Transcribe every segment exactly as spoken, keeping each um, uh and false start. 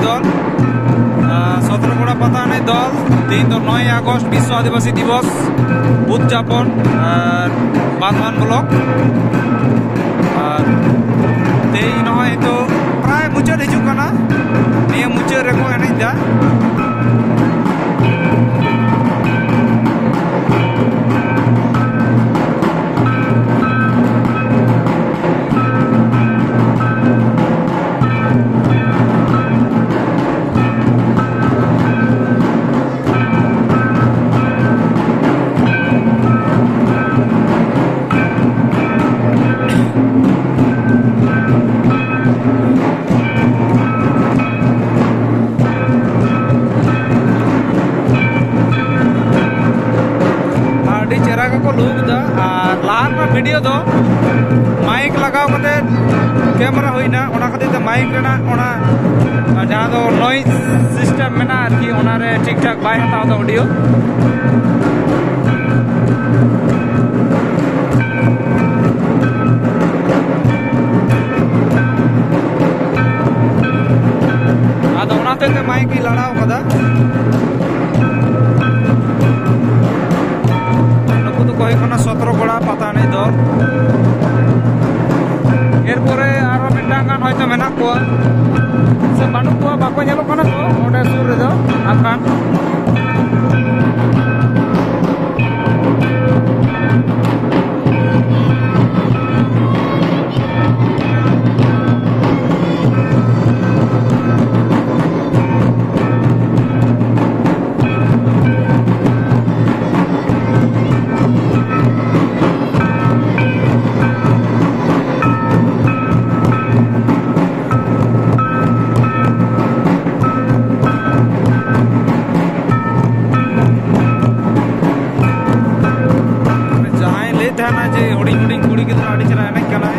ᱫᱚᱞ, ᱟᱨ ᱥᱚᱛᱨᱚ ᱠᱚᱲᱟ ᱯᱟᱛᱟ ᱮᱱᱮᱡ ᱫᱚᱞ, ᱛᱮᱦᱮᱧ ᱫᱚ ᱱᱚᱭ ᱟᱜᱚᱥᱴ ᱵᱤᱥᱥᱚ ᱟᱹᱫᱤᱵᱟᱹᱥᱤ ᱫᱤᱵᱚᱥ ᱩᱫᱽᱡᱟᱯᱚᱱ, ᱟᱨ ᱵᱟᱸᱫᱷᱣᱟᱱ ᱵᱞᱚᱠ, ᱟᱨ ᱛᱮᱦᱮᱧ ᱱᱚᱜᱼᱚᱭ ᱱᱤᱛᱚᱜ ᱯᱨᱟᱭ ᱢᱩᱪᱟᱹᱫ ᱦᱤᱡᱩᱜ ᱠᱟᱱᱟ, ᱱᱤᱭᱟᱹ ᱢᱩᱪᱟᱹᱫ ᱨᱮᱠᱚ ᱮᱱᱮᱡ ᱮᱫᱟ᱾ ᱟᱹᱰᱤ ᱪᱮᱦᱨᱟ ᱜᱮᱠᱚ ᱞᱩᱦᱩᱠ ᱮᱫᱟ᱾ ᱟᱨ ᱞᱟᱦᱟ ᱨᱮᱱᱟᱜ ᱵᱷᱤᱰᱤᱭᱳ ᱫᱚ ᱢᱟᱭᱤᱠ ᱞᱟᱜᱟᱣ ᱠᱟᱛᱮ ᱠᱮᱢᱮᱨᱟ ᱦᱩᱭᱱᱟ, ᱚᱱᱟ ᱠᱷᱟᱹᱛᱤᱨ ᱛᱮ ᱢᱟᱭᱤᱠ ᱨᱮᱱᱟᱜ ᱚᱱᱟ ᱡᱟᱦᱟᱸ ᱫᱚ ᱱᱚᱭᱮᱡᱽ ᱥᱤᱥᱴᱮᱢ ᱢᱮᱱᱟᱜᱼᱟ ᱟᱨᱠᱤ, ᱚᱱᱟᱨᱮ ᱴᱷᱤᱠ ᱴᱷᱟᱠ ᱵᱟᱭ ᱦᱟᱛᱟᱣ ᱮᱫᱟ ᱚᱰᱤᱭᱳ᱾ ᱟᱫᱚ ᱚᱱᱟ ᱦᱚᱛᱮᱡ ᱛᱮ ᱢᱟᱭᱤᱠ ᱤᱧ ᱞᱟᱲᱟᱣ ᱠᱟᱫᱟ᱾ ᱱᱩᱠᱩ ᱫᱚᱠᱚ ᱦᱩᱭᱩᱜ ᱠᱟᱱᱟ ᱥᱚᱛᱨᱚ ᱠᱚᱲᱟ ᱯᱟᱛᱟ ᱮᱱᱮᱡ ᱫᱚᱞ᱾ ᱮᱨᱯᱚᱨᱮ ᱟᱨᱦᱚᱸ ᱢᱤᱫᱴᱟᱝ ᱜᱟᱱ ᱦᱚᱭᱛᱳ ᱢᱮᱱᱟᱜ ᱠᱚᱣᱟ ᱥᱮ ᱵᱟᱹᱱᱩᱜ ᱠᱚᱣᱟ, ᱵᱟᱠᱚ ᱧᱮᱞᱚᱜ ᱠᱟᱱᱟ ᱛᱚ ᱚᱸᱰᱮ ᱥᱩᱨ ᱨᱮᱫᱚ ᱟᱠᱷᱟᱱ᱾ ᱡᱟᱦᱟᱸᱭ ᱞᱟᱹᱭᱮᱫ ᱛᱟᱦᱮᱱᱟ ᱡᱮ ᱦᱩᱰᱤᱧ ᱦᱩᱰᱤᱧ ᱠᱩᱲᱤ ᱜᱤᱫᱽᱨᱟᱹ ᱟᱹᱰᱤ ᱪᱮᱦᱨᱟ ᱮᱱᱮᱡ ᱠᱟᱱᱟᱭ,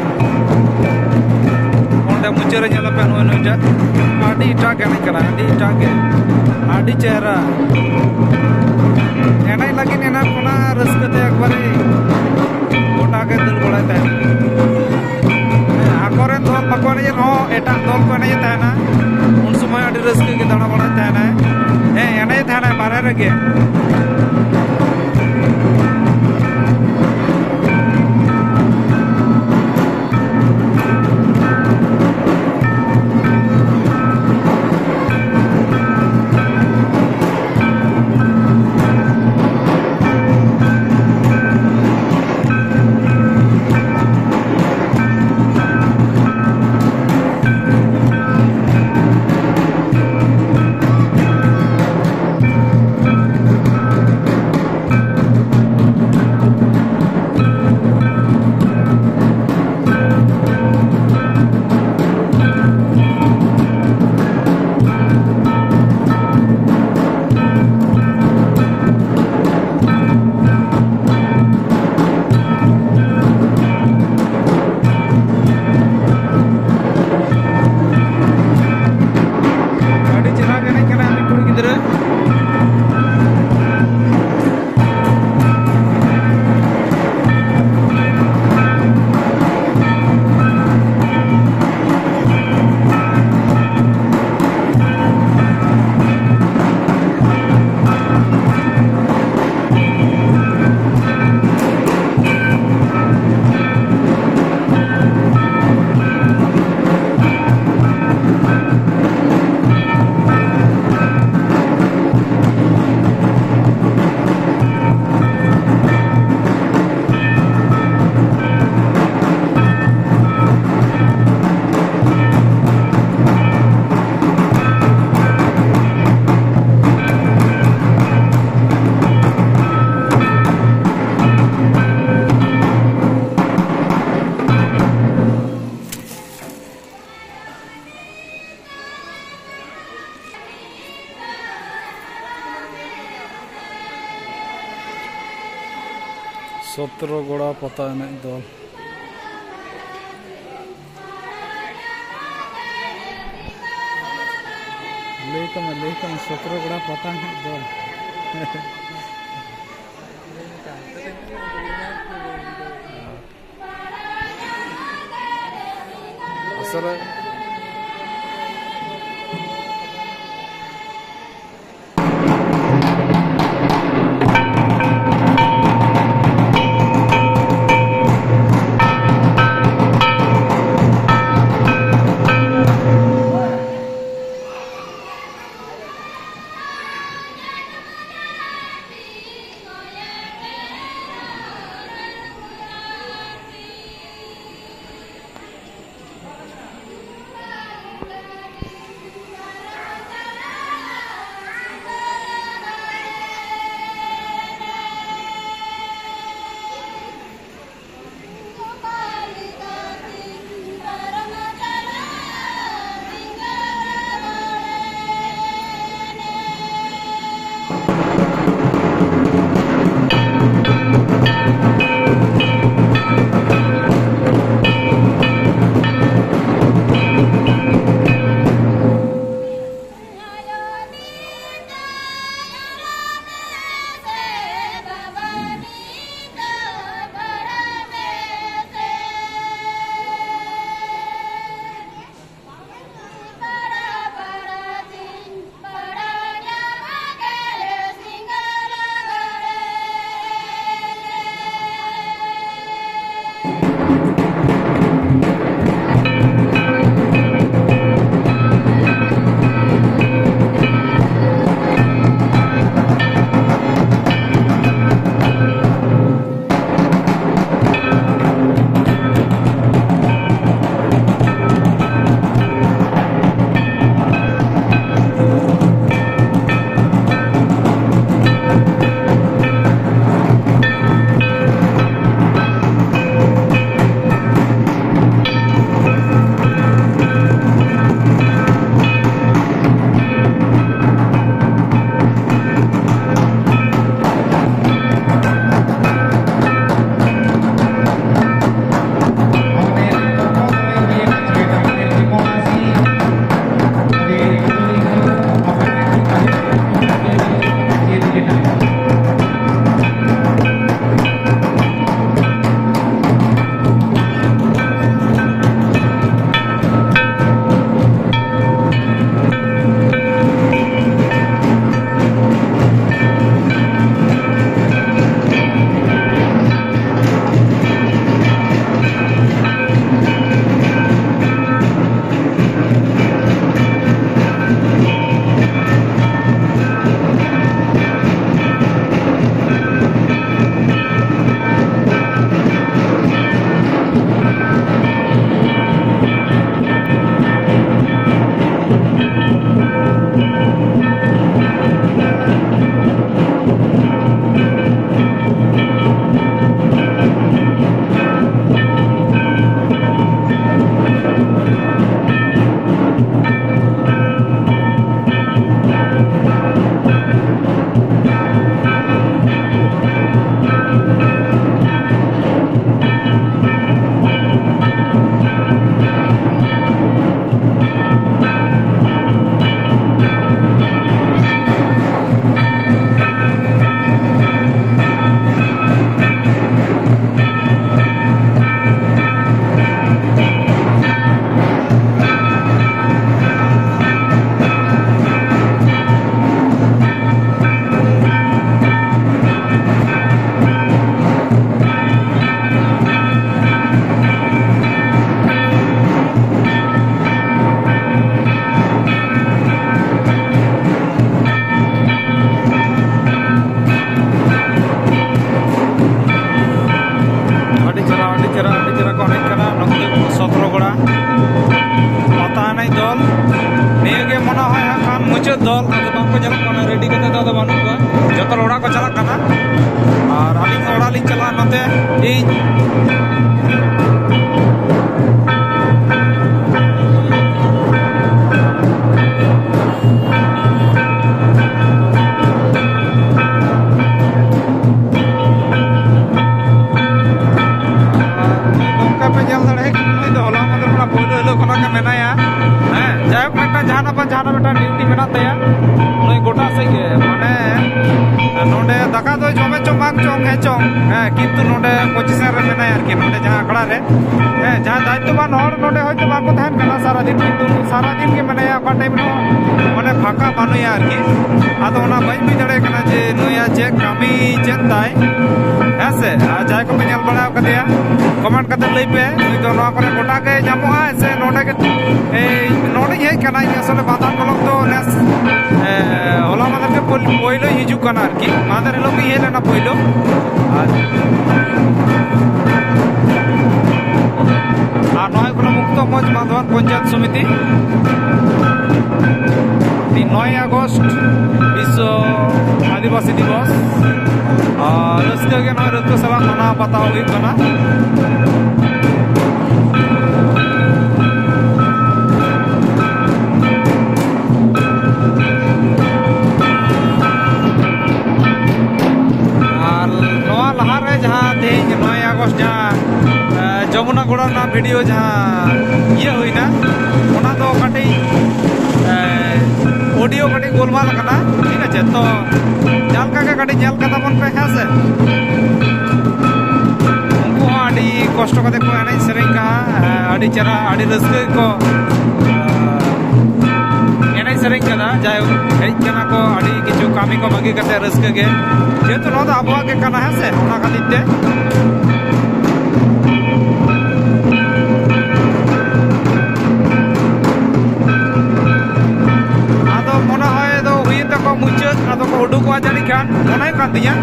ᱚᱸᱰᱮ ᱢᱩᱪᱟᱹᱫ ᱨᱮ ᱧᱮᱞ ᱟᱯᱮ ᱱᱩᱭ ᱱᱩᱭᱴᱟᱜ ᱟᱹᱰᱤ ᱮᱴᱟᱜ ᱜᱮ ᱮᱱᱮᱡ ᱠᱟᱱᱟᱭ, ᱟᱹᱰᱤ ᱮᱴᱟᱜ ᱜᱮ, ᱟᱹᱰᱤ ᱪᱮᱦᱨᱟ᱾ ᱮᱱᱮᱡ ᱞᱟᱹᱜᱤᱫ ᱮᱱᱟᱝ ᱠᱷᱚᱱᱟᱜ ᱨᱟᱹᱥᱠᱟᱹ ᱛᱮ ᱮᱠᱵᱟᱨᱮ ᱜᱚᱴᱟ ᱜᱮ ᱫᱟᱹᱲ ᱵᱟᱲᱟᱭ ᱛᱟᱦᱮᱸᱱᱟ᱾ ᱟᱠᱚᱨᱮᱱ ᱫᱚᱞ ᱵᱟᱠᱚ ᱮᱱᱮᱡ ᱨᱮᱦᱚᱸ ᱮᱴᱟᱜ ᱫᱚᱞ ᱠᱚ ᱮᱱᱮᱡ ᱛᱟᱦᱮᱱᱟ, ᱩᱱ ᱥᱚᱢᱚᱭ ᱨᱟᱹᱥᱠᱟᱹ ᱜᱮ ᱫᱟᱬᱟ ᱵᱟᱲᱟᱭ ᱛᱟᱦᱮᱱᱟᱭ᱾ ᱦᱮᱸ, ᱮᱱᱮᱡ ᱛᱟᱦᱮᱱᱟᱭ ᱵᱟᱨᱦᱮ ᱨᱮᱜᱮ᱾ ᱟᱹᱰᱤ ᱪᱮᱦᱨᱟ ᱜᱮ ᱮᱱᱮᱡ ᱠᱟᱱᱟᱭ ᱩᱱᱤ ᱠᱩᱲᱤ ᱜᱤᱫᱽᱨᱟᱹ᱾ ᱥᱚᱛᱨᱚ ᱜᱚᱲᱟ ᱯᱟᱛᱟ ᱮᱱᱮᱡ ᱫᱚᱞ᱾ ᱞᱟᱹᱭ ᱛᱟᱢᱟ, ᱞᱟᱹᱭ ᱛᱟᱢᱟ, ᱥᱚᱛᱨᱚ ᱜᱚᱲᱟ ᱯᱟᱛᱟ ᱮᱱᱮᱡ ᱫᱚᱞ᱾ ᱟᱥᱚᱞᱮ ᱢᱩᱪᱟᱹᱫ ᱫᱚᱞ ᱟᱫᱚ ᱵᱟᱝᱠᱚ ᱧᱮᱞᱚᱜ ᱠᱟᱱᱟ, ᱨᱮᱰᱤ ᱠᱟᱛᱮ ᱫᱚ ᱟᱫᱚ ᱵᱟᱹᱱᱩᱜ ᱠᱚᱣᱟ᱾ ᱡᱚᱛᱚ ᱦᱚᱲ ᱚᱲᱟᱜ ᱠᱚ ᱪᱟᱞᱟᱜ ᱠᱟᱱᱟ ᱟᱨ ᱟᱹᱞᱤᱧ ᱦᱚᱸ ᱚᱲᱟᱜ ᱞᱤᱧ ᱪᱟᱞᱟᱜᱼᱟ ᱱᱚᱛᱮ᱾ ᱤᱧ ᱱᱚᱝᱠᱟ ᱯᱮ ᱧᱮᱞ ᱫᱟᱲᱮᱭᱟᱜ ᱠᱟᱱᱟ, ᱱᱩᱭ ᱫᱚ ᱦᱚᱞᱟ ᱢᱟᱫᱷᱮᱨ ᱠᱷᱚᱱᱟᱜ ᱯᱳᱭᱞᱳ ᱦᱤᱞᱳᱜ ᱠᱷᱚᱱᱟᱜ ᱜᱮ ᱢᱮᱱᱟᱭᱟ᱾ ᱦᱮᱸ, ᱡᱟᱭᱦᱳᱠ, ᱢᱤᱫᱴᱟᱝ ᱡᱟᱦᱟᱱᱟᱜ ᱵᱟᱝ ᱡᱟᱦᱟᱱᱟᱜ ᱢᱤᱫᱴᱟᱝ ᱰᱤᱭᱩᱴᱤ ᱢᱮᱱᱟᱜ ᱛᱟᱭᱟ᱾ ᱱᱩᱭ ᱜᱚᱴᱟ ᱥᱮᱫ ᱜᱮ, ᱢᱟᱱᱮ, ᱱᱚᱰᱮ ᱫᱟᱠᱟ ᱫᱚ ᱡᱚᱢᱮ ᱪᱚᱝ ᱵᱟᱝ ᱪᱚᱝ, ᱦᱮᱸ ᱪᱚᱝ, ᱦᱮᱸ, ᱠᱤᱱᱛᱩ ᱱᱚᱰᱮ ᱯᱚᱡᱤᱥᱚᱱ ᱨᱮ ᱢᱮᱱᱟᱭᱟ ᱟᱨᱠᱤ, ᱱᱚᱰᱮ ᱡᱟᱦᱟᱸ ᱟᱠᱷᱲᱟ ᱨᱮ᱾ ᱦᱮᱸ, ᱡᱟᱦᱟᱸ ᱫᱟᱭᱤᱛᱛᱚᱵᱟᱱ ᱦᱚᱲ ᱱᱚᱰᱮ ᱦᱚᱭᱛᱳ ᱵᱟᱝᱠᱚ ᱛᱟᱦᱮᱱ ᱠᱟᱱᱟ ᱥᱟᱨᱟᱫᱤᱱ, ᱠᱤᱱᱛᱩ ᱩᱱᱤ ᱥᱟᱨᱟᱫᱤᱱ ᱜᱮ ᱢᱮᱱᱟᱭᱟ, ᱚᱠᱟ ᱴᱟᱭᱤᱢ ᱨᱮᱦᱚᱸ ᱢᱟᱱᱮ ᱯᱷᱟᱸᱠᱟ ᱵᱟᱹᱱᱩᱭᱟ ᱟᱨᱠᱤ᱾ ᱟᱫᱚ ᱚᱱᱟ ᱵᱟᱹᱧ ᱵᱩᱡᱽ ᱫᱟᱲᱮᱭᱟᱜ ᱠᱟᱱᱟ ᱡᱮ ᱱᱩᱭᱟᱜ ᱪᱮᱫ ᱠᱟᱹᱢᱤ ᱪᱮᱫ ᱛᱟᱭ, ᱦᱮᱸ ᱥᱮ? ᱟᱨ ᱡᱟᱦᱟᱸᱭ ᱠᱚᱯᱮ ᱧᱮᱞ ᱵᱟᱲᱟ ᱟᱠᱟᱫᱮᱭᱟ, ᱠᱚᱢᱮᱱᱴ ᱠᱟᱛᱮ ᱞᱟᱹᱭ ᱯᱮ, ᱱᱩᱭ ᱫᱚ ᱱᱚᱣᱟ ᱠᱚᱨᱮ ᱜᱚᱴᱟ ᱜᱮ ᱧᱟᱢᱚᱜᱼᱟ ᱥᱮ ᱱᱚᱰᱮ ᱜᱮ? ᱮᱭ, ᱱᱚᱰᱮᱧ ᱦᱮᱡ ᱠᱟᱱᱟ ᱤᱧ, ᱟᱥᱚᱞᱮ ᱵᱟᱸᱫᱷᱟᱱ ᱵᱞᱚᱠ ᱫᱚ ᱱᱮᱥ, ᱮ, ᱦᱚᱞᱟ ᱢᱟᱫᱷᱮᱨ ᱜᱮ ᱯᱳᱭ-, ᱯᱳᱭᱞᱳᱧ ᱦᱤᱡᱩᱜ ᱠᱟᱱᱟ ᱟᱨᱠᱤ, ᱢᱟᱫᱷᱮᱨ ᱦᱤᱞᱳᱜ ᱜᱤᱧ ᱦᱮᱡ ᱞᱮᱱᱟ ᱯᱳᱭᱞᱳ᱾ ᱟᱨ, ᱟᱨ ᱱᱚᱣᱟ ᱦᱩᱭᱩᱜ ᱠᱟᱱᱟ ᱢᱩᱠᱛᱚ ᱢᱚᱸᱡᱽ ᱵᱟᱸᱫᱷᱣᱟᱱ ᱯᱚᱧᱪᱟᱭᱮᱛ ᱥᱚᱢᱤᱛᱤ, ᱱᱚᱭ ᱟᱜᱚᱥᱴ ᱵᱤᱥᱥᱚ ᱟᱹᱫᱤᱵᱟᱹᱥᱤ ᱫᱤᱵᱚᱥ, ᱟᱨ ᱨᱟᱹᱥᱠᱟᱹ ᱜᱮ ᱱᱚᱣᱟ ᱨᱟᱹᱥᱠᱟᱹ ᱥᱟᱞᱟᱜ ᱢᱟᱱᱟᱣ ᱵᱟᱛᱟᱣ ᱦᱩᱭᱩᱜ ᱠᱟᱱᱟ᱾ ᱟᱨ ᱱᱚᱣᱟ ᱞᱟᱦᱟᱨᱮ ᱡᱟᱦᱟᱸ ᱛᱮᱦᱮᱧ ᱱᱚᱭ ᱟᱜᱚᱥᱴ ᱡᱟᱦᱟᱸ, ᱮ, ᱡᱚᱢᱩᱱᱟ ᱜᱚᱲᱟ ᱨᱮᱱᱟᱜ ᱵᱷᱤᱰᱤᱭᱳ ᱡᱟᱦᱟᱸ ᱤᱭᱟᱹ ᱦᱩᱭᱱᱟ, ᱚᱱᱟ ᱫᱚ ᱠᱟᱹᱴᱤᱡ, ᱮ, ᱚᱰᱤᱭᱳ ᱠᱟᱹᱴᱤᱡ ᱜᱳᱞᱢᱟᱞ ᱟᱠᱟᱱᱟ, ᱴᱷᱤᱠ ᱟᱪᱷᱮ? ᱛᱚ ᱡᱟᱦᱟᱸ ᱞᱮᱠᱟ ᱜᱮ ᱠᱟᱹᱴᱤᱡ ᱧᱮᱞ ᱠᱟᱛᱟ ᱵᱚᱱ ᱯᱮ, ᱦᱮᱸ ᱥᱮ? ᱩᱱᱠᱩ ᱦᱚᱸ ᱟᱹᱰᱤ ᱠᱚᱥᱴᱚ ᱠᱟᱛᱮ ᱠᱚ ᱮᱱᱮᱡ ᱥᱮᱨᱮᱧ ᱠᱟᱜᱼᱟ, ᱟᱹᱰᱤ ᱪᱮᱦᱨᱟ, ᱟᱹᱰᱤ ᱨᱟᱹᱥᱠᱟᱹ ᱜᱮᱠᱚ ᱮᱱᱮᱡ ᱥᱮᱨᱮᱧ ᱠᱟᱫᱟ᱾ ᱡᱟᱭᱦᱳᱠ, ᱦᱮᱡ ᱠᱟᱱᱟ ᱠᱚ ᱟᱹᱰᱤ ᱠᱤᱪᱷᱩ ᱠᱟᱹᱢᱤ ᱠᱚ ᱵᱟᱹᱜᱤ ᱠᱟᱛᱮ ᱨᱟᱹᱥᱠᱟᱹ ᱜᱮ, ᱡᱮᱦᱮᱛᱩ ᱱᱚᱣᱟ ᱫᱚ ᱟᱵᱚᱣᱟᱜ ᱜᱮ ᱠᱟᱱᱟ, ᱦᱮᱸ ᱥᱮ? ᱚᱱᱟ ᱠᱷᱟᱹᱛᱤᱨ ᱛᱮ ᱟᱫᱚ ᱢᱚᱱᱮ ᱦᱚᱭ ᱫᱚ ᱦᱩᱭᱮᱱ ᱛᱟᱠᱚᱣᱟ ᱢᱩᱪᱟᱹᱫ, ᱟᱫᱚ ᱠᱚ ᱩᱰᱩᱠᱚᱜᱼᱟ ᱡᱟᱹᱱᱤᱡ ᱠᱷᱟᱱ, ᱢᱚᱱᱮ ᱦᱩᱭᱩᱜ ᱠᱟᱱ ᱛᱤᱧᱟ᱾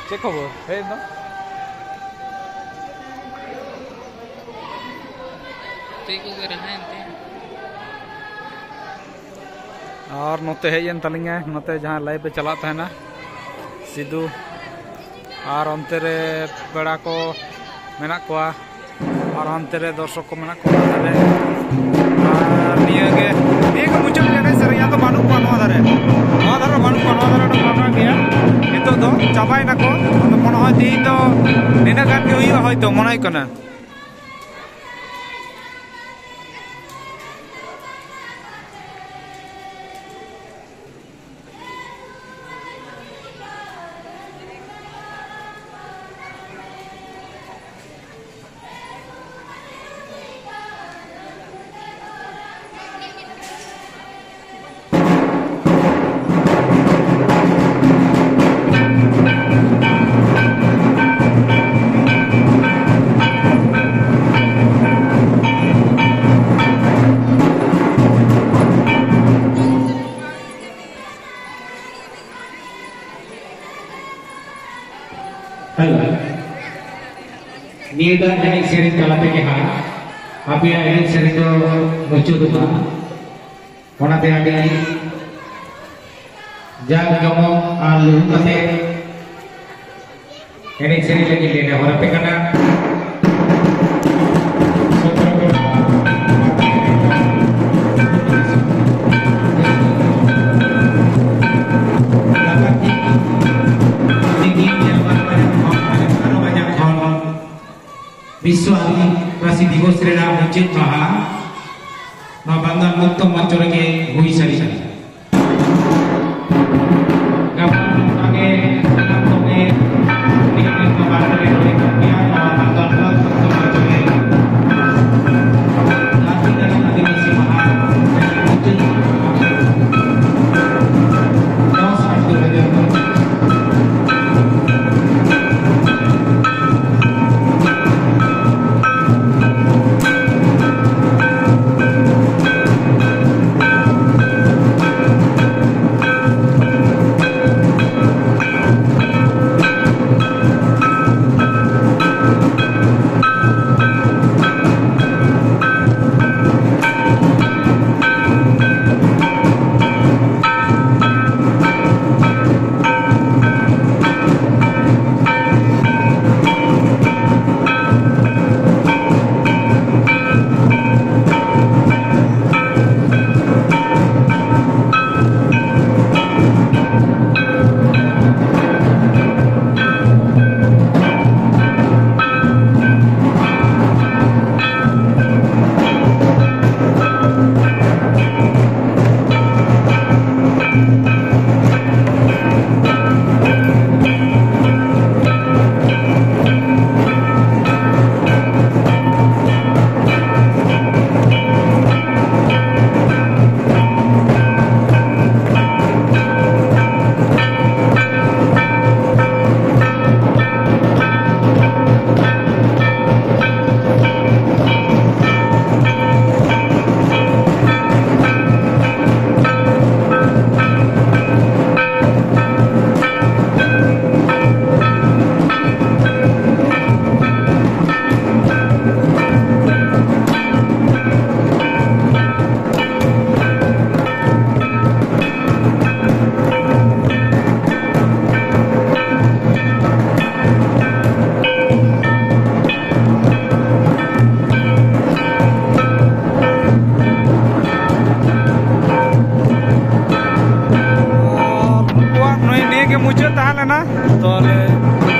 ᱪᱮᱫ ᱠᱷᱚᱵᱚᱨ? ᱦᱮᱡ ᱮᱱ ᱫᱚ᱾ ᱪᱮᱫ ᱠᱚ ᱨᱟᱦᱟᱭᱮᱱ ᱛᱮ? ᱟᱨ ᱱᱚᱛᱮ ᱦᱮᱡ ᱮᱱ ᱛᱟᱞᱤᱧᱟᱭ, ᱱᱚᱛᱮ ᱡᱟᱦᱟᱸ live ᱮ ᱪᱟᱞᱟᱜ ᱛᱟᱦᱮᱱᱟ ᱥᱤᱫᱩ, ᱟᱨ ᱚᱱᱛᱮ ᱨᱮ ᱯᱮᱲᱟ ᱠᱚ ᱢᱮᱱᱟᱜ ᱠᱚᱣᱟ, ᱟᱨ ᱦᱟᱱᱛᱮ ᱨᱮ ᱫᱚᱨᱥᱚᱠ ᱠᱚ ᱢᱮᱱᱟᱜ ᱠᱚᱣᱟ ᱚᱱᱟ ᱫᱷᱟᱨᱮ᱾ ᱟᱨ ᱱᱤᱭᱟᱹ ᱜᱮ, ᱱᱤᱭᱟᱹ ᱜᱮ ᱢᱩᱪᱟᱹᱫ ᱮᱱᱮᱡ ᱥᱮᱨᱮᱧ, ᱟᱫᱚ ᱵᱟᱹᱱᱩᱜ ᱠᱚᱣᱟ ᱱᱚᱣᱟ ᱫᱷᱟᱨᱮ, ᱱᱚᱣᱟ ᱫᱷᱟᱨᱮ ᱵᱟᱹᱱᱩᱜ ᱠᱚᱣᱟ, ᱱᱚᱣᱟ ᱫᱷᱟᱨᱮ ᱫᱚ ᱯᱷᱟᱸᱠᱟ ᱜᱮᱭᱟ᱾ ᱱᱤᱛᱚᱜ ᱫᱚ ᱪᱟᱵᱟᱭᱮᱱᱟ ᱠᱚ᱾ ᱟᱫᱚ ᱢᱚᱱᱮ ᱦᱚᱭ ᱛᱮᱦᱮᱧ ᱫᱚ ᱱᱤᱱᱟᱹᱜ ᱜᱟᱱ ᱜᱮ ᱦᱩᱭᱩᱜᱼᱟ ᱦᱚᱭᱛᱳ, ᱢᱚᱱᱮ ᱦᱩᱭᱩᱜ ᱠᱟᱱᱟ᱾ ᱦᱮᱞᱳ᱾ ᱱᱤᱭᱟᱹᱴᱟᱜ ᱮᱱᱮᱡ ᱥᱮᱨᱮᱧ ᱛᱟᱞᱟ ᱛᱮᱜᱮ ᱦᱟᱸᱜ ᱟᱯᱮᱭᱟᱜ ᱮᱱᱮᱡ ᱥᱮᱨᱮᱧ ᱫᱚ ᱢᱩᱪᱟᱹᱫᱚᱜᱼᱟ᱾ ᱚᱱᱟᱛᱮ ᱟᱹᱰᱤ ᱡᱟᱠ ᱡᱚᱢᱚᱠ ᱟᱨ ᱞᱩᱦᱩᱠ ᱠᱟᱛᱮ ᱮᱱᱮᱡ ᱥᱮᱨᱮᱧ ᱞᱟᱹᱜᱤᱫ ᱞᱮ ᱱᱮᱦᱚᱨ ᱟᱯᱮ ᱠᱟᱱᱟ᱾ ᱵᱤᱥᱥᱚ ᱟᱹᱫᱤᱵᱟᱹᱥᱤ ᱫᱤᱵᱚᱥ ᱨᱮᱱᱟᱜ ᱢᱩᱪᱟᱹᱫ ᱢᱟᱦᱟ ᱱᱚᱣᱟ ᱵᱟᱝᱜᱟᱞ ᱢᱩᱠᱛᱚ ᱢᱚᱧᱪᱚ ᱨᱮᱜᱮ ᱦᱩᱭ ᱥᱟᱹᱨᱤᱜᱼᱟ᱾ ᱜᱟᱯᱟ ᱱᱚᱝᱠᱟ ᱜᱮ ᱥᱟᱱᱟᱢ ᱠᱚᱜᱮ ᱟᱹᱰᱤ ᱟᱭᱢᱟ ᱵᱟᱨ ᱨᱮ ᱱᱚᱰᱮ ᱠᱷᱚᱱ ᱜᱮ ᱱᱚᱣᱟ ᱵᱟᱝᱜᱟᱞ ᱢᱩᱠᱛᱚ ᱢᱚᱧᱪᱚ ᱨᱮ ᱡᱟᱹᱛᱤ ᱨᱮᱱᱟᱜ ᱟᱹᱫᱤᱵᱟᱹᱥᱤ ᱢᱟᱦᱟ ᱢᱩᱪᱟᱹᱫ ᱢᱟᱦᱟ ᱫᱚᱥ ᱟᱴ ᱫᱩ ᱦᱟᱡᱟᱨ ᱯᱚᱸᱪᱤᱥ᱾ ᱞᱮᱱᱟ᱾ ᱛᱚ ᱟᱞᱮ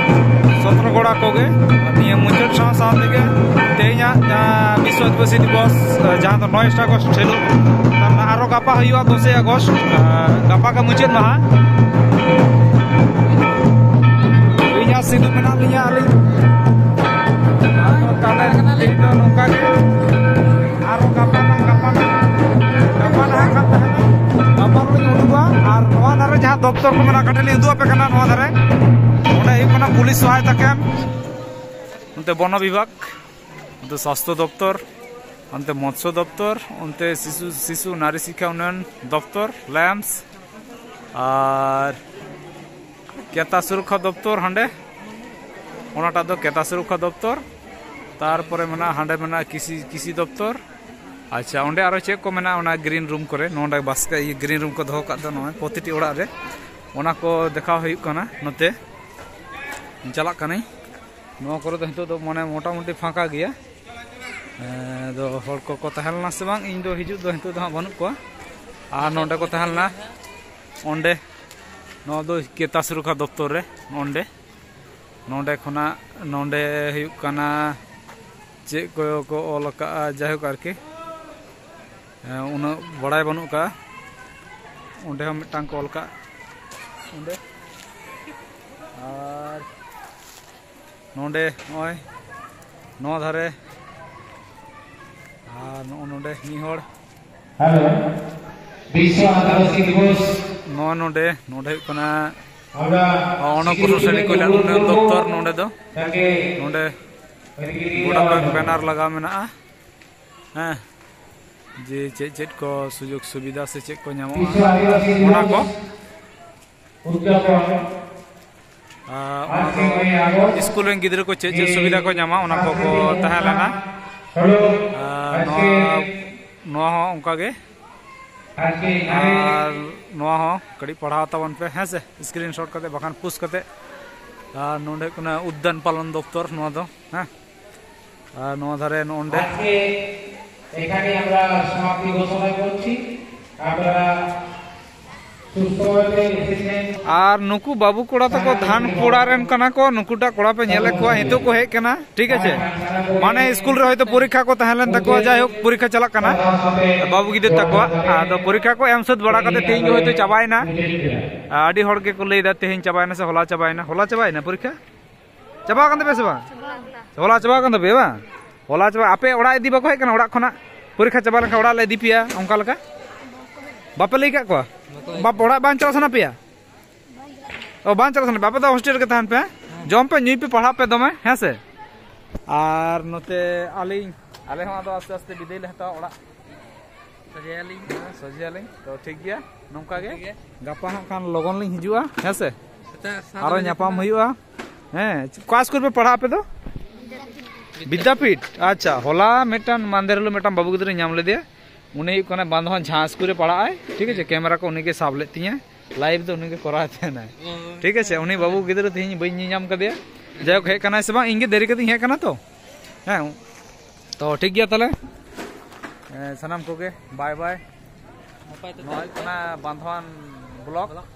ᱥᱚᱛᱨᱚ ᱠᱚᱲᱟ ᱠᱚᱜᱮ ᱱᱤᱭᱟᱹ ᱢᱩᱪᱟᱹᱫ ᱥᱟᱶ ᱥᱟᱶ ᱛᱮᱜᱮ ᱛᱮᱦᱮᱧᱟᱜ ᱡᱟᱦᱟᱸ ᱵᱤᱥᱥᱚ ᱟᱹᱫᱤᱵᱟᱹᱥᱤ ᱫᱤᱵᱚᱥ, ᱡᱟᱦᱟᱸ ᱫᱚ ᱱᱚᱭᱮᱥᱴ ᱟᱜᱚᱥᱴ ᱦᱤᱞᱳᱜ, ᱛᱟᱨ ᱢᱟᱱᱮ ᱟᱨᱚ ᱜᱟᱯᱟ ᱦᱩᱭᱩᱜᱼᱟ ᱫᱚᱥᱮᱭ ᱟᱜᱚᱥᱴ᱾ ᱟᱨ ᱜᱟᱯᱟ ᱜᱮ ᱢᱩᱪᱟᱹᱫ ᱢᱟᱦᱟ᱾ ᱤᱧ ᱟᱨ ᱥᱤᱫᱷᱩ ᱢᱮᱱᱟᱜ ᱞᱤᱧᱟ ᱟᱹᱞᱤᱧ᱾ ᱛᱟᱦᱞᱮ ᱛᱮᱦᱮᱧ ᱫᱚ ᱱᱚᱝᱠᱟ ᱜᱮ᱾ ᱟᱨᱚ ᱜᱟᱯᱟ ᱱᱟᱜ, ᱜᱟᱯᱟ ᱱᱟᱜ, ᱜᱟᱯᱟ ᱱᱟᱦᱟᱜ ᱠᱷᱟᱱ ᱛᱟᱦᱮᱱᱟ᱾ ᱜᱟᱯᱟ ᱞᱤᱧ ᱩᱰᱩᱠᱚᱜᱼᱟ᱾ ᱟᱨ ᱱᱚᱣᱟ ᱫᱷᱟᱨᱮ ᱡᱟᱦᱟᱸ ᱫᱚᱯᱛᱚᱨ ᱠᱚ ᱢᱮᱱᱟᱜᱼᱟ, ᱠᱟᱹᱴᱤᱡ ᱞᱤᱧ ᱩᱫᱩᱜ ᱟᱯᱮ ᱠᱟᱱᱟ᱾ ᱱᱚᱣᱟ ᱫᱷᱟᱨᱮ ᱚᱸᱰᱮ ᱦᱩᱭᱩᱜ ᱠᱟᱱᱟ ᱯᱩᱞᱤᱥ ᱥᱚᱦᱟᱭᱚᱛᱟ ᱠᱮᱢᱯ, ᱚᱱᱛᱮ ᱵᱚᱱᱚ ᱵᱤᱵᱷᱟᱜᱽ, ᱚᱱᱛᱮ ᱥᱟᱥᱛᱷᱚ ᱫᱚᱯᱛᱚᱨ, ᱚᱱᱛᱮ ᱢᱚᱛᱥᱚ ᱫᱚᱯᱛᱚᱨ, ᱚᱱᱛᱮ ᱥᱤᱥᱩ, ᱥᱤᱥᱩ ᱱᱟᱨᱤ ᱥᱤᱠᱠᱷᱟ ᱩᱱᱱᱚᱭᱚᱱ ᱫᱚᱯᱛᱚᱨ, ᱞᱮᱢᱯᱥ, ᱟᱨ ᱠᱮᱛᱟ ᱥᱩᱨᱚᱠᱠᱷᱟ ᱫᱚᱯᱛᱚᱨ ᱦᱟᱸᱰᱮ, ᱚᱱᱟᱴᱟᱜ ᱫᱚ ᱠᱮᱛᱟ ᱥᱩᱨᱚᱠᱠᱷᱟ ᱫᱚᱯᱛᱚᱨ᱾ ᱛᱟᱨᱯᱚᱨᱮ ᱢᱮᱱᱟᱜᱼᱟ, ᱦᱟᱸᱰᱮ ᱢᱮᱱᱟᱜᱼᱟ ᱠᱤᱥᱤ, ᱠᱤᱥᱤ ᱫᱚᱯᱛᱚᱨ᱾ ᱟᱪᱪᱷᱟ, ᱚᱸᱰᱮ ᱟᱨᱚ ᱪᱮᱫ ᱠᱚ ᱢᱮᱱᱟᱜᱼᱟ? ᱚᱱᱟ ᱜᱨᱤᱱ ᱨᱩᱢ ᱠᱚᱨᱮ, ᱱᱚᱰᱮ ᱵᱟᱥᱠᱮ ᱤᱭᱟᱹ ᱜᱨᱤᱱ ᱨᱩᱢ ᱠᱚ ᱫᱚᱦᱚ ᱠᱟᱜ ᱫᱚ ᱱᱚᱜᱼᱚᱭ ᱯᱨᱚᱛᱤᱴᱤ ᱚᱲᱟᱜ ᱨᱮ, ᱚᱱᱟ ᱠᱚ ᱫᱮᱠᱷᱟᱣ ᱦᱩᱭᱩᱜ ᱠᱟᱱᱟ᱾ ᱱᱚᱛᱮ ᱪᱟᱞᱟᱜ ᱠᱟᱹᱱᱟᱹᱧ᱾ ᱱᱚᱣᱟ ᱠᱚᱨᱮ ᱫᱚ ᱱᱤᱛᱚᱜ ᱫᱚ ᱢᱟᱱᱮ ᱢᱚᱴᱟᱢᱩᱴᱤ ᱯᱷᱟᱸᱠᱟ ᱜᱮᱭᱟ᱾ ᱮᱸ, ᱫᱚ ᱦᱚᱲ ᱠᱚᱠᱚ ᱛᱟᱦᱮᱸ ᱞᱮᱱᱟ ᱥᱮ ᱵᱟᱝ, ᱤᱧ ᱫᱚ ᱦᱤᱡᱩᱜ ᱫᱚ ᱱᱤᱛᱚᱜ ᱫᱚ ᱦᱟᱸᱜ ᱵᱟᱹᱱᱩᱜ ᱠᱚᱣᱟ᱾ ᱟᱨ ᱱᱚᱰᱮ ᱠᱚ ᱛᱟᱦᱮᱸ ᱞᱮᱱᱟ, ᱚᱸᱰᱮ, ᱱᱚᱣᱟ ᱫᱚ ᱠᱮᱛᱟ ᱥᱩᱨᱚᱠᱠᱷᱟ ᱫᱚᱯᱛᱚᱨ ᱨᱮ, ᱚᱸᱰᱮ, ᱱᱚᱰᱮ ᱠᱷᱚᱱᱟᱜ ᱱᱚᱰᱮ ᱦᱩᱭᱩᱜ ᱠᱟᱱᱟ ᱪᱮᱫ ᱠᱚ ᱠᱚ ᱚᱞ ᱟᱠᱟᱫᱼᱟ, ᱡᱟᱭᱦᱳᱠ ᱟᱨᱠᱤ, ᱮᱸ, ᱩᱱᱟᱹᱜ ᱵᱟᱲᱟᱭ ᱵᱟᱹᱱᱩᱜ ᱟᱠᱟᱫᱼᱟ᱾ ᱚᱸᱰᱮ ᱦᱚᱸ ᱢᱤᱫᱴᱟᱝ ᱠᱚ ᱚᱞ ᱠᱟᱜ, ᱚᱸᱰᱮ᱾ ᱟᱨ ᱱᱚᱰᱮ ᱱᱚᱜᱼᱚᱭ ᱱᱚᱣᱟ ᱫᱷᱟᱨᱮ, ᱟᱨ ᱱᱚᱜᱼᱚ ᱱᱚᱰᱮ ᱢᱤᱫ ᱦᱚᱲ᱾ হ্যালো, বিশ্ব আদিবাসী দিবস। ᱱᱚᱣᱟ ᱱᱚᱰᱮ, ᱱᱚᱰᱮ ᱦᱩᱭᱩᱜ ᱠᱟᱱᱟ আমরা অনগ্রসর শ্রেণী কল্যাণ উন্নয়ন দপ্তর। ᱱᱚᱰᱮ ᱫᱚ, ᱱᱚᱰᱮ ᱜᱚᱴᱟ ᱵᱮᱱᱟᱨ ᱞᱟᱜᱟᱣ ᱢᱮᱱᱟᱜᱼᱟ᱾ ᱦᱮᱸ, ᱡᱮ ᱪᱮᱫ ᱪᱮᱫ ᱠᱚ ᱥᱩᱡᱳᱜᱽ ᱥᱩᱵᱤᱫᱷᱟ ᱥᱮ ᱪᱮᱫ ᱠᱚ ᱧᱟᱢᱚᱜᱼᱟ, ᱚᱱᱟ ᱠᱚ᱾ ᱟᱨ ᱚᱱᱟ ᱫᱚ ᱥᱠᱩᱞ ᱨᱮᱱ ᱜᱤᱫᱽᱨᱟᱹ ᱠᱚ ᱪᱮᱫ ᱪᱮᱫ ᱥᱩᱵᱤᱫᱷᱟ ᱠᱚ ᱧᱟᱢᱟ, ᱚᱱᱟ ᱠᱚᱠᱚ ᱛᱟᱦᱮᱸ ᱞᱮᱱᱟ᱾ ᱟᱨ ᱱᱚᱣᱟ, ᱱᱚᱣᱟ ᱦᱚᱸ ᱚᱱᱠᱟ ᱜᱮ᱾ ᱟᱨ ᱱᱚᱣᱟ ᱦᱚᱸ ᱠᱟᱹᱴᱤᱡ ᱯᱟᱲᱦᱟᱣ ᱛᱟᱵᱚᱱ ᱯᱮ, ᱦᱮᱸ ᱥᱮ, ᱥᱠᱨᱤᱱ ᱥᱚᱴ ᱠᱟᱛᱮ ᱵᱟᱠᱷᱟᱱ ᱯᱳᱥᱴ ᱠᱟᱛᱮ᱾ ᱟᱨ ᱱᱚᱰᱮ ᱦᱩᱭᱩᱜ ᱠᱟᱱᱟ ᱩᱫᱽᱫᱟᱱ ᱯᱟᱞᱚᱱ ᱫᱚᱯᱛᱚᱨ, ᱱᱚᱣᱟ ᱫᱚ, ᱦᱮᱸ᱾ ᱟᱨ ᱱᱚᱣᱟ ᱫᱷᱟᱨᱮ ᱱᱚᱜᱼᱚ ᱱᱚᱰᱮ᱾ আজকে এখানে আমরা সমাপ্তি ঘোষণা করছি। আপনারা ᱟᱨ ᱱᱩᱠᱩ ᱵᱟᱹᱵᱩ ᱠᱚᱲᱟ ᱛᱟᱠᱚ ᱫᱷᱟᱱᱯᱩᱲᱟ ᱨᱮᱱ ᱠᱟᱱᱟ ᱠᱚ᱾ ᱱᱩᱠᱩᱴᱟᱜ ᱠᱚᱲᱟ ᱯᱮ ᱧᱮᱞᱮᱫ ᱠᱚᱣᱟ, ᱱᱤᱛᱚᱜ ᱠᱚ ᱦᱮᱡ ᱠᱟᱱᱟ, ᱴᱷᱤᱠ ᱟᱪᱷᱮ᱾ ᱢᱟᱱᱮ ᱥᱠᱩᱞ ᱨᱮ ᱦᱚᱭᱛᱳ ᱯᱚᱨᱤᱠᱠᱷᱟ ᱠᱚ ᱛᱟᱦᱮᱸ ᱞᱮᱱ ᱛᱟᱠᱚᱣᱟ, ᱡᱟᱭᱦᱳᱠ ᱯᱚᱨᱤᱠᱠᱷᱟ ᱪᱟᱞᱟᱜ ᱠᱟᱱᱟ ᱵᱟᱹᱵᱩ ᱜᱤᱫᱟᱹᱨ ᱛᱟᱠᱚᱣᱟ᱾ ᱟᱫᱚ ᱯᱚᱨᱤᱠᱠᱷᱟ ᱠᱚ ᱮᱢ ᱥᱟᱹᱛ ᱵᱟᱲᱟ ᱠᱟᱛᱮ ᱛᱮᱦᱮᱧ ᱜᱮ ᱦᱚᱭᱛᱳ ᱪᱟᱵᱟᱭᱮᱱᱟ᱾ ᱟᱹᱰᱤ ᱦᱚᱲ ᱜᱮᱠᱚ ᱞᱟᱹᱭᱫᱟ ᱛᱮᱦᱮᱧ ᱪᱟᱵᱟᱭᱮᱱᱟ ᱥᱮ ᱦᱚᱞᱟ ᱪᱟᱵᱟᱭᱮᱱᱟ᱾ ᱦᱚᱞᱟ ᱪᱟᱵᱟᱭᱮᱱᱟ ᱯᱚᱨᱤᱠᱠᱷᱟ? ᱪᱟᱵᱟ ᱟᱠᱟᱱ ᱛᱟᱯᱮᱭᱟ ᱥᱮ ᱵᱟᱝ? ᱦᱚᱞᱟ ᱪᱟᱵᱟ ᱟᱠᱟᱱ ᱛᱟᱯᱮᱭᱟ ᱵᱟᱝ? ᱦᱚᱞᱟ ᱪᱟᱵᱟ᱾ ᱟᱯᱮ ᱚᱲᱟᱜ ᱤᱫᱤ ᱵᱟᱠᱚ ᱦᱮᱡ ᱠᱟᱱᱟ? ᱚᱲᱟᱜ ᱠᱷᱚᱱᱟᱜ ᱯᱚᱨᱤᱠᱠᱷᱟ ᱪᱟᱵᱟ ᱞᱮᱱᱠᱷᱟᱱ ᱚᱲᱟᱜ ᱞᱮ ᱤᱫᱤ ᱯᱮᱭᱟ, ᱚᱱᱠᱟ ᱞᱮᱠᱟ ᱵᱟᱯᱮ ᱞᱟᱹᱭ ᱠᱟᱜ ᱠᱚᱣᱟ? ᱵᱟᱯᱮ ᱞᱟᱹᱭ ᱵᱟᱯ-, ᱚᱲᱟᱜ ᱵᱟᱝ ᱪᱟᱞᱟᱜ ᱥᱟᱱᱟ ᱯᱮᱭᱟ? ᱚ, ᱵᱟᱝ ᱪᱟᱞᱟᱜ ᱥᱟᱱᱟ ᱯᱮᱭᱟ? ᱟᱯᱮ ᱫᱚ ᱦᱳᱥᱴᱮᱞ ᱨᱮᱜᱮ ᱛᱟᱦᱮᱱ ᱯᱮ, ᱡᱚᱢ ᱯᱮ, ᱧᱩᱭ ᱯᱮ, ᱯᱟᱲᱦᱟᱜ ᱯᱮ ᱫᱚᱢᱮ, ᱦᱮᱸ ᱥᱮ? ᱟᱨ ᱱᱚᱛᱮ ᱟᱹᱞᱤᱧ, ᱟᱞᱮ ᱦᱚᱸ ᱟᱫᱚ ᱟᱥᱛᱮ ᱟᱥᱛᱮ ᱵᱤᱫᱟᱹᱭ ᱞᱮ ᱦᱟᱛᱟᱣᱟ ᱚᱲᱟᱜ᱾ ᱥᱚᱡᱷᱮᱭᱟᱞᱤᱧ᱾ ᱦᱮᱸ, ᱥᱚᱡᱷᱮᱭᱟᱞᱤᱧ᱾ ᱛᱚ, ᱴᱷᱤᱠ ᱜᱮᱭᱟ, ᱱᱚᱝᱠᱟ ᱜᱮ᱾ ᱴᱷᱤᱠ ᱜᱮᱭᱟ᱾ ᱜᱟᱯᱟ ᱦᱟᱸᱜ ᱠᱷᱟᱱ ᱞᱚᱜᱚᱱ ᱞᱤᱧ ᱦᱤᱡᱩᱜᱼᱟ, ᱦᱮᱸ ᱥᱮ? ᱥᱮᱛᱟᱜ ᱥᱟᱛ ᱟᱨᱚ ᱵᱟᱡᱮ ᱧᱟᱯᱟᱢ ᱠᱷᱚᱱᱟᱜ᱾ ᱦᱩᱭᱩᱜᱼᱟ᱾ ᱦᱮᱸ, ᱚᱠᱟ ᱥᱠᱩᱞ ᱯᱮ ᱯᱟᱲᱦᱟᱜᱼᱟ ᱟᱯᱮ ᱫᱚ? ᱵᱤᱫᱽᱫᱟᱯᱤᱴ᱾ ᱟᱪᱪᱷᱟ, ᱦᱚᱞᱟ ᱢᱤᱫᱴᱟᱝ, ᱢᱟᱱᱫᱷᱮᱨ ᱦᱤᱞᱳᱜ ᱢᱤᱫᱴᱟᱝ ᱵᱟᱹᱵᱩ ᱜᱤᱫᱽᱨᱟᱹᱧ ᱧᱟᱢ ᱞᱮᱫᱮᱭᱟ᱾ ᱩᱱᱤ ᱦᱩᱭᱩᱜ ᱠᱟᱱᱟ ᱵᱟᱸᱫᱷᱣᱟᱱ ᱡᱟᱦᱟᱸ ᱥᱠᱩᱞ ᱨᱮ ᱯᱟᱲᱦᱟᱜ ᱟᱭ, ᱴᱷᱤᱠ ᱟᱪᱷᱮ? ᱠᱮᱢᱮᱨᱟ ᱠᱚ ᱩᱱᱤ ᱜᱮ ᱥᱟᱵ ᱞᱮᱫ ᱛᱤᱧᱟᱹ, ᱞᱟᱭᱤᱵᱷ ᱫᱚ ᱩᱱᱤ ᱜᱮ ᱠᱚᱨᱟᱣ ᱛᱟᱦᱮᱱᱟᱭ᱾ ᱚ᱾ ᱴᱷᱤᱠ ᱟᱪᱷᱮ, ᱩᱱᱤ ᱵᱟᱹᱵᱩ ᱜᱤᱫᱽᱨᱟᱹ ᱛᱮᱦᱮᱧ ᱵᱟᱹᱧ ᱧᱮᱧᱟᱢ ᱠᱟᱫᱮᱭᱟ᱾ ᱡᱟᱭᱦᱳᱠ, ᱦᱮᱡ ᱠᱟᱱᱟᱭ ᱥᱮ ᱵᱟᱝ, ᱤᱧ ᱜᱮ ᱫᱮᱨᱤ ᱠᱟᱛᱮᱧ ᱦᱮᱡ ᱠᱟᱱᱟ ᱛᱚ᱾ ᱦᱮᱸ, ᱛᱚ ᱴᱷᱤᱠ ᱜᱮᱭᱟ ᱛᱟᱦᱞᱮ᱾ ᱮᱸ, ᱥᱟᱱᱟᱢ ᱠᱚᱜᱮ ᱵᱟᱭ ᱵᱟᱭ᱾ ᱱᱟᱯᱟᱭ ᱛᱮ ᱱᱚᱣᱟ ᱛᱟᱦᱮᱱ ᱦᱩᱭᱩᱜ ᱠᱟᱱᱟ ᱵᱟᱸᱫᱷᱣᱟᱱ ᱵᱞᱚᱠ᱾ ᱵᱞᱚᱠ᱾